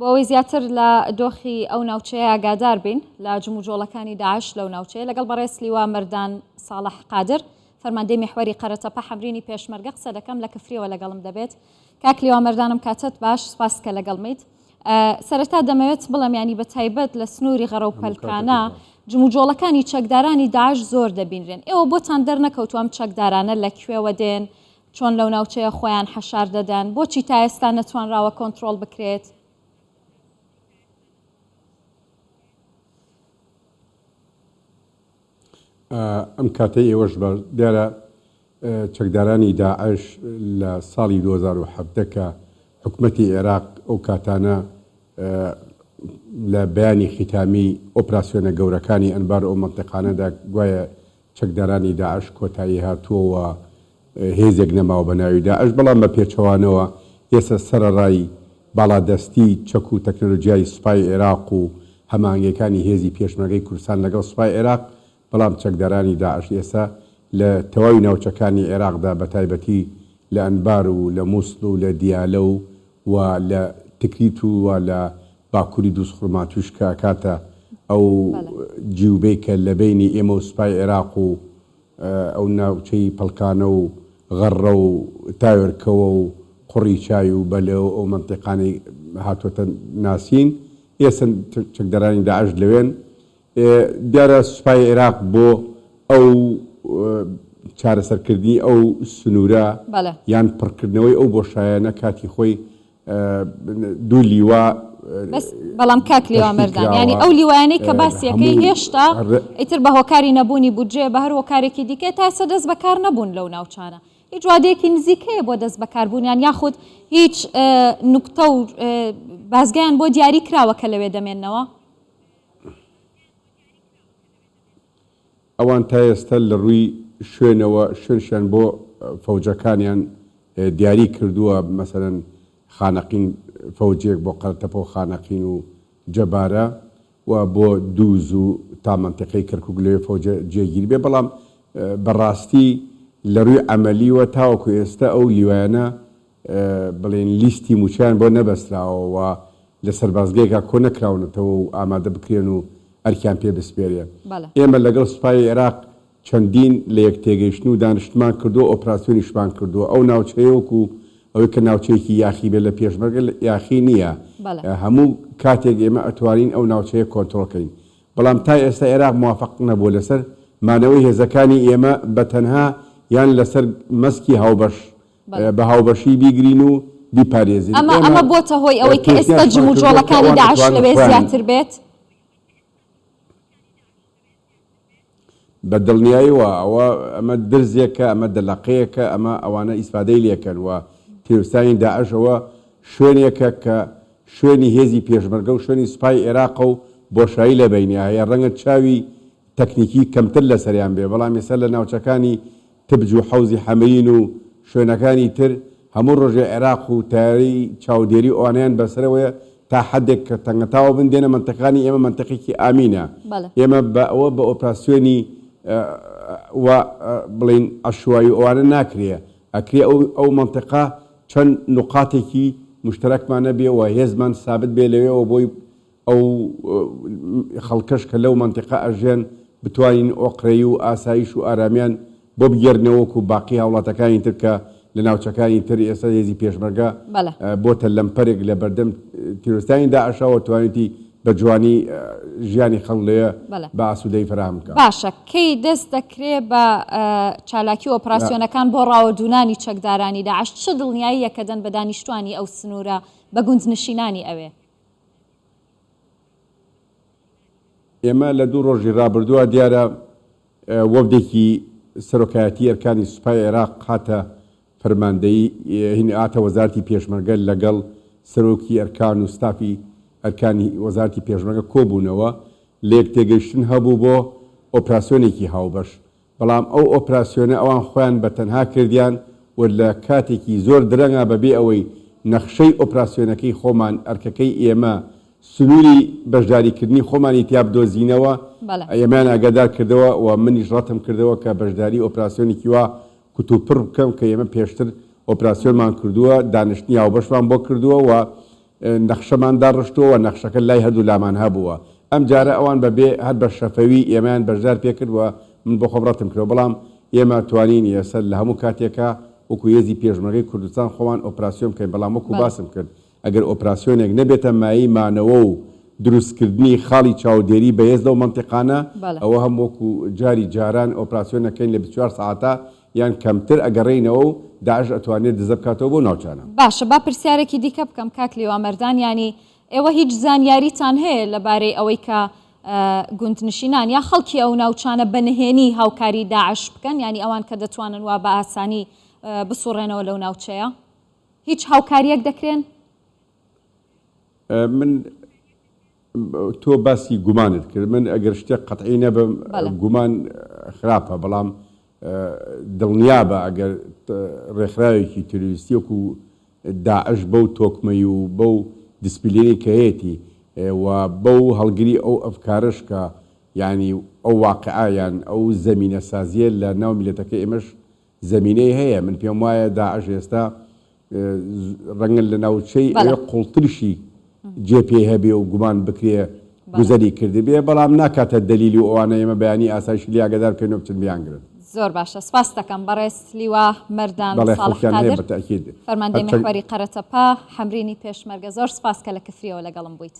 بۆ ئەوەی زیاتر لە دۆخی ئەو ناوچەیە ئاگادار بین لە جموجۆڵەکانی داعش لەو ناوچەیە لەگەڵ بەڕێز لیوا مەردان ساڵح قادر فەرماندەی میحوەری قەرەتەپە حەمرینی پێشمەرگە قسە دەکەم لە کفریەوە لەگەڵم دەبێت. کاک لیوا مەردانم کاتت باش سپاس کە لەگەڵمیت. سەرەتا دەمەوێت بڵێم ینی بە تایبەت لە سنووری غەڕە و پەلکانە جموجۆڵەکانی چەکدارانی داعش زۆر دەبینرێن ئێوە بۆتان دەرنەکەوتووە ئەم چەکدارانە لە کوێوە دێن چۆن لەو ناوچەیە خۆیان حەشار دەدەن؟ بۆچی تا ئێستا نەتوانراوە کۆنترۆڵ بکرێت؟ ئەم کاتەی ئێوەش باش دیارە چەکدارانی داعش لە ساڵی 2017 کە حکومەتی عێراق ئەو کاتانە لە بەیانی خیتامی ئۆپراسیۆنە گەورەکانی ئەنبار ئەو مەنتیقانەدا گوایە چەکدارانی داعش کۆتایی هاتووە و هێزێک نەماوە بە ناوی داعش، بەڵام بە پێچەوانەوە ئێستا سەرەڕای باڵادەستی چەک و تەکنەلۆجیای سوپای عێراق و هەماهەنگیەکانی هێزی پێشمەرگەی کوردستان لەگەڵ سوپای عێراق، بەڵام چەکدارانی داعش ئێستا لە تەواوی ناوچەکانی عێراقدا بە تایبەتی لە ئەنبار و لە موسڵ و لە دیالە و و لە تکریت و و لە باکوری دوزخورماتوش کە ئەکاتە ئەو جیوبەی کە لە بەینی ئێمە و سوپای عێراق و ئەو ناوچەی پەڵکانە و غەڕە و تاوێرکەوە و قوڕی چای و بەلێ و ئەو مەنتیقانەی هاتۆتە ناسین ئێستا چەکدارانی داعش لەوێن. دیارە سوپای عێراق بۆ ئەو چارەسەرکردنی ئەو سنوورە یان پڕکردنەوەی ئەو بۆشایانە کاتی خۆی دوو لیوا بەس بەڵام کاک لیوا مەردان یانی ئەو لیوایانەی کە باسیەکەی هێشتا ئیتر بە هۆکاری نەبوونی بودجێ بە هەر هۆکارێکی دیکە تا ئێستا دەست بەکار نەبوون لەو ناوچانە هیچ وادەیەکی نزیک هەیە بۆ دەست بەکاربوونیان یاخود هیچ نوکتە و بازگەیان بۆ دیاری کراوە کە لەوێ دەمێنەوە؟ ئەوان تا ئێستا لە ڕووی شوێنەوە شوێنشیان بۆ فەوجەکانیان دیاری کردووە، مەسەلەن خانەقین فەوجێک بۆ قەرەتەپە و خانەقین و جەبارە و بۆ دووز و تا مەنتیقەی کەرکوک لەوێ فەوجە جێگیر بێ، بەڵام بە ڕاستی لە ڕووی عەمەلیوە تاوەکو ئێستا ئەو لیوایانە بڵێین لیستی مووچەیان بۆ نەبەستراوە و لە سەربازگەیەکا کۆ نەکراونەتەوە و ئامادە بکرێن و ئەرکیان پێ بسپێرێ. ئێمە لەگەڵ سوپای عێراق چەندین لەیەکتێگەیشتن و دانیشتنمان کردووە، ئۆپراسیۆنیشمان کردووە. ئەو ناوچەیە وەکو ئەوەی کە ناوچەیەکی یاخی بێت لە پێشمەرگە یاخی نییە. هەموو کاتێک ئێمە ئەتوانین ئەو ناوچەیە کۆنترۆڵ کەین. بەڵام تا ئێستا عێراق موافەق نەبووە لەسەر مانەوەی هێزەکانی ئێمە بە تەنها یان لەسەر مەسکی هاوبەش بە هاوبەشی بیگرین و بیپارێزین. ئەمە ئەمە بۆتە هۆی ئەوەی کە ئێستا جموجۆڵەکانی داعش لەوێ زیاتر بێت؟ بە دڵنیایەوە ئەوە ئەمە درزێکە، ئەمە دەلەقەیەکە، ئەمە ئەوانە ئیسفادەی لێکەن و تیرۆرستانی داعش ئەوە شوێنێکە کە شوێنی هێزی پێشمەرگە و شوێنی سوپای عێراقە و بۆشایی لە بەینیا هەیە، ڕەنگە چاوی تەکنیکی کەمتر لەسەریان بێ، بەڵام ئێستا لە ناوچەکانی تبج و حەوزی حەمرین و شوێنەکانی تر هەموو ڕۆژێ عێراق و تەیارەی چاودێری و ئەوانەیان بەسەرەوەیە تا حەدێک کە تەنگەتاوە بن دێنە مەنتیقەکانی ئێمە مەنتیقێکی ئامینە ئێمە بە ئەوە بە ئۆپراسیۆنی و بڵێین عەشوایی و ئەوانە ناکرێ ئەکرێ ئەو ئەو مەنتیقە چەند نوقاتێکی موشتەرەکمان هەبێ و هێزمان سابت بێ لەوێوە بۆی ئەو خەڵکەش کە لەو مەنتیقە ئەژێن بتوانین ئۆقرەیی و ئاسایش و ئارامیان بۆ بگێرنەوە وەکو باقی هاوڵاتەکانی تر کە لە ناوچەکانی تر ئێستا هێزی پێشمەرگە بۆتە لەمپەرێک لە بەردەم تیرۆرستانی داعشا و توانیویەتی بە جوانی ژیانی خەڵک لەوێ بە ئاسوودەیی فەراهەم بکا. باشە کەی دەست دەکرێ بە چالاکی و ئۆپراسیۆنەکان بۆ ڕاوەدوونانی چەکدارانی داعش؟ چ دڵنیاییەکە دەن بە دانیشتوانی ئەو سنوورە، بە گوندنشینانی ئەوێ؟ ئێمە لە دوو ڕۆژی ڕابردووە دیارە وەفدێکی سەرۆکایەتی ئەرکانی سوپای عێراق هاتە فەرماندەیی هین هاتە وەزارەتی پێشمەرگە لەگەڵ سەرۆکی ئەرکان و ستافی ئەرکانی وەزارەتی پێشمەرگە کۆبوونەوە لێکتێگەیشتن هەبوو بۆ ئۆپراسیۆنێکی هاوبەش بەڵام ئەو ئۆپراسیۆنە ئەوان خۆیان بە تەنها کردیان و لە کاتێکی زۆر درەنگا بە بێ ئەوەی نەخشەی ئۆپراسیۆنەکەی خۆمان، ئەرکەکەی ئێمە، سنووری بەشداریکردنی خۆمانی تیا بدۆزینەوە، ئێمەیان ئاگادار کردەوە و منیش ڕەتم کردەوە کە بەشداری ئۆپراسیۆنێکی وا کوتوپڕ بکەم کە ئێمە پێشتر ئۆپراسیۆنمان کردووە، دانیشتنی هاوبەشمان بۆ کردووە و. نەخشەمان داڕشتووە و نەخشەکە لای هەردوو لامان هەبووە. ئەم جارە ئەوان بە بێ هەر بە شەفەوی ئێمەیان بەشدار پێ کرد و من بۆ خۆم ڕەتم کردەوە بەڵام ئێمە توانین ئێستا لە هەموو کاتێکا وەکوو هێزی پێشمەرگەی کوردستان خۆمان ئۆپراسیۆن بکەین بەڵام وەکوو باسم کرد ئەگەر ئۆپراسیۆنێک نەبێتە مایەی مانەوە و دروستکردنی خاڵی چاودێری بەهێز لەو مەنتیقانە، ئەوە هەم وەکو جاری جاران ئۆپراسیۆن ئەکەین لە 24 سەعاتا یان کەمتر ئەگەڕێینەوە و داعش ئەتوانێت دزە بکاتەوە بەو ناوچانە. باشە با پرسیارێکی دیکە بکەم کاک لیوا مەردان یانی ئێوە هیچ زانیاریتان هەیە لەبارەی ئەوەی کە گوندنشینان یا خەڵکی ئەو ناوچانە بە نهێنی هاوکاری داعش بکەن یانی ئەوان کە دەتوانن وا بە ئاسانی بسوڕێنەوە لەو ناوچەیە؟ هیچ هاوکارییەک دەکرێن؟ من تۆ باسی گومانت کرد من ئەگەر شتێک قەتعی نەبم گومان خراپە بەڵام دڵنیابە ئەگەر ڕێکخراوێکی تیرۆریستی وەکو داعش بەو تۆکمەی و بەو دیسپلینی کە هەیەتی و بەو هەڵگری ئەو ئەفکارەش کە یعنی ئەو واقعە یان ئەو زەمینە سازیە لە ناو میلەتەکە ئێمەش زەمینەی هەیە، من پێم وایە داعش ئێستا ڕەنگە لە ناوچەی ئەوێ قوڵترشی جێ پێی هەبێ و گومان بکرێ گوزەری کردبێ، بەڵام ناکاتە دەلیل و ئەوانە ئێمە بەیانی ئاسایشی لێ ئاگادار بکەین و بچن بیانگرن. زۆر باشە سپاست دەکەم بەڕێز لیوا مەردان بەڵێ ساڵح خەڵکیان هەیە قادر بە تەئکید فەرماندەی هەرچەند میحوەری قەرەتەپە حەمرینی پێشمەرگە زۆر سپاس کە لە کفریەوە لەگەڵم بوویت.